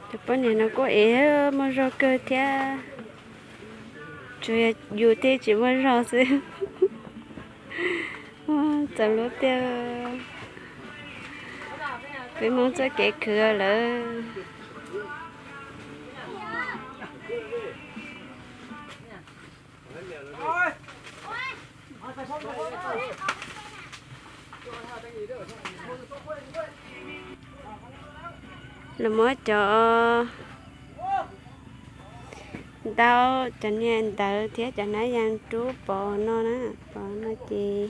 Cov poj niam no kuj ev muaj zog kawg thiab, tsuas yog yus thiaj tsis muaj zog xwb. Txaus lub tiag, peb Hmoob txoj kev khwv lawm. Los muab cov ntaub, cov niag ntawv thiab cov hnab yas rub pov no na, pov no ces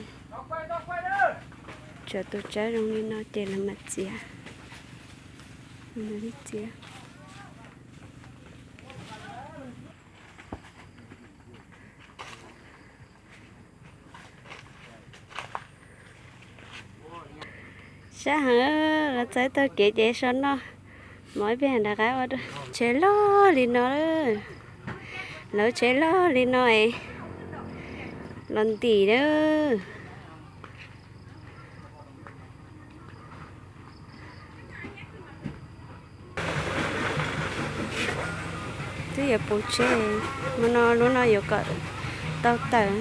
tsuav tus tsawb zoo li no ces lawv mam txiav, txiav. Sab heev, los txog tog kev ces so noj mov ib pliag rov qab ua. Tsheb loj li no, lawv tsheb loj li no es los ntim lawm. Twb yuav puv tsheb, hmo no lub no yuav kom tau tawm.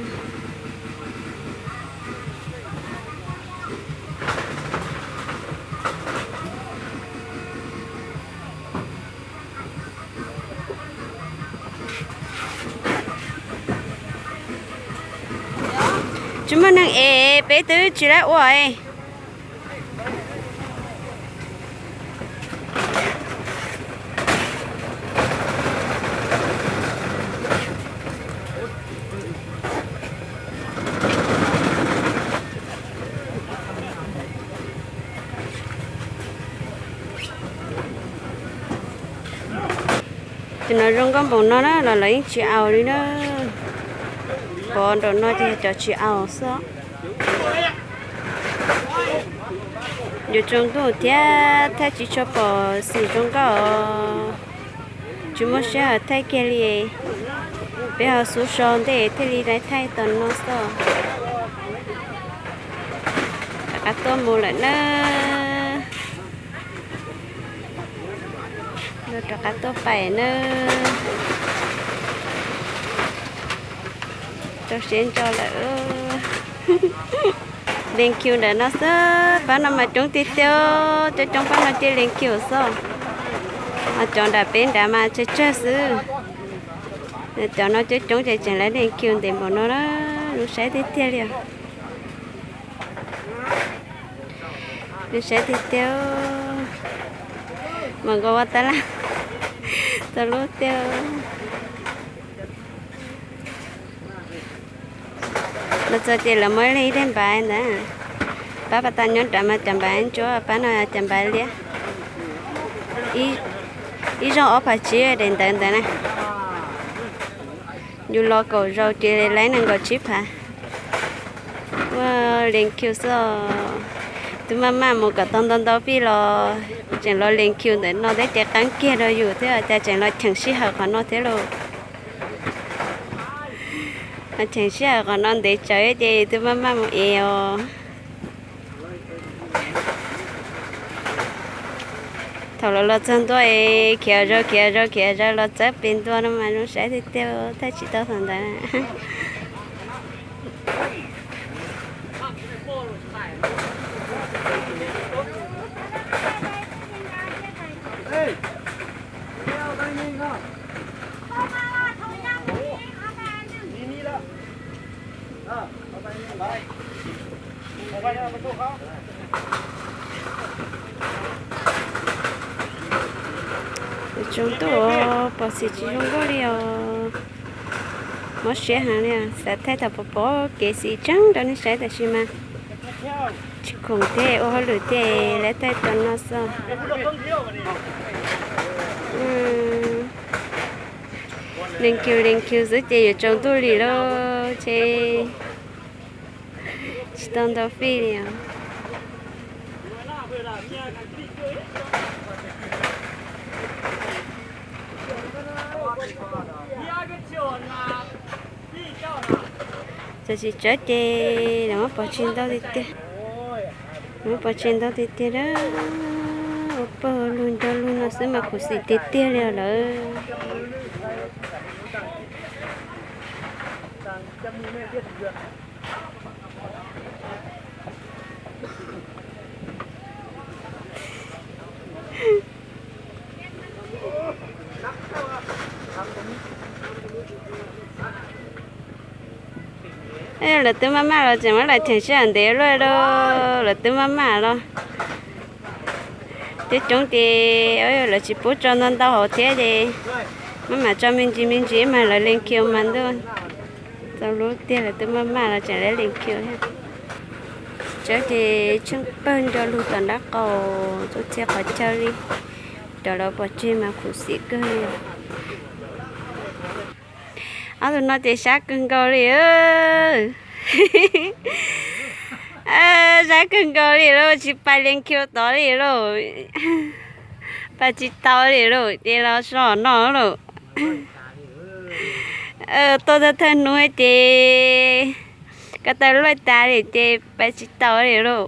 Tsis muaj neeg es peb twb tsis laib ua. Ces no zoo nkauj npaum no na los lawv yeej tsis aus li na. Pov nraum no ces cov tsis aus xwb. Yuav tsaus ntuj thiab thaij tsis tshua pom xim zoo nkauj os. Tsis muaj sij hawm thaij kiag li. Peb ho xub so ntej thiaj li thaij tom no xwb. Rov qab tuaj mus lawm na. Rov qab tuaj pais na. Rau siab ntso lawm. Leej khiu ntawm no xwb, pab no mas coob tiag tiag, coob coob pab no cia leej khiu xwb. Ho cov nram peb nrad mas tsawg tsawg xwb. Cov no coob coob ces tseem lawv leej khiu ntev npaum no na, zoo saib tiag tiag li os. Zoo saib tiag tiag. Mas nkaus ua tab laj txog lub tiag. Los txog ces lawv muab ib leeg ib daim npav ntawd. Pab pas tas nyob nrad mas cas npav ntsuab, pab no cas npav liab. Ib zaug ob phav tsib daim ntawv ntawd na. Yus los kaum zaus ces laib nees nkaum tsib phav. Ua leej khiu xwb. Twb maj maj mus kom tau ntau ntau fij los tseem los leej khiu ntawm no thiab ces qeeb kiag rau yus thiab cas tseem los cheem sij hawm qhov no thiab lauj. Los cheem sij hawm qhov no ntev tsawv ces twb maj maj mus ev os. Thaum los los txog ntua es khiav zog khiav zog khiav zog los txawb pes ntua no mas zoo saib tiag tiag, thaij tsis tau thaum ntawd. Tsaus ntuj pom xim tsis zoo nkauj li os. Mob siab heev li, xav thaij thaum pom pom kev xim tseeb rau nej saib tab sis mas tsis khoom thiab ua hauj lwm thiab lawv thaij tau no xwb. Leej khiu leej khiu xwb ces yuav tsaus ntuj li lauj ces tsis tau ntau fij li os. Txawm tsis tsawg ces lawv muab pov tseg ntau tiag tiag. Lawv muab pov tseg ntau tiag tiag a. Ua pawg lug nco lug no xwb mas khuv xim tiag tiag li lawm. Lawv twb maj maj los tseem muab lawv cheem sij hawm ntev luaj li, lawv twb maj maj los. Coob coob ces lawv tsis pub tso ntau ntau hauv thiab ces maj mam tso me ntsis me ntsis mas lawv lees khiu mas ntuj. Txaus hlub tiag, lawv twb maj maj los tseem lawv lees khiu thiab. Tsawb ces tsheej pawg nco lug tom nraub qaum txhua txhia qhov chaw li. Cov lawv pov tseg mas khuv xim kawg li. Ob tug no ces sab kawg nkaus li. Sab kawg nkaus li lauj, tsis pais lees khiu tod li lauj. Pais tsis tau li lauj, ces los so no lauj. Tuaj thawj thawj hnub ces ko taw luaj tas li ces pais tsis tau li lauj.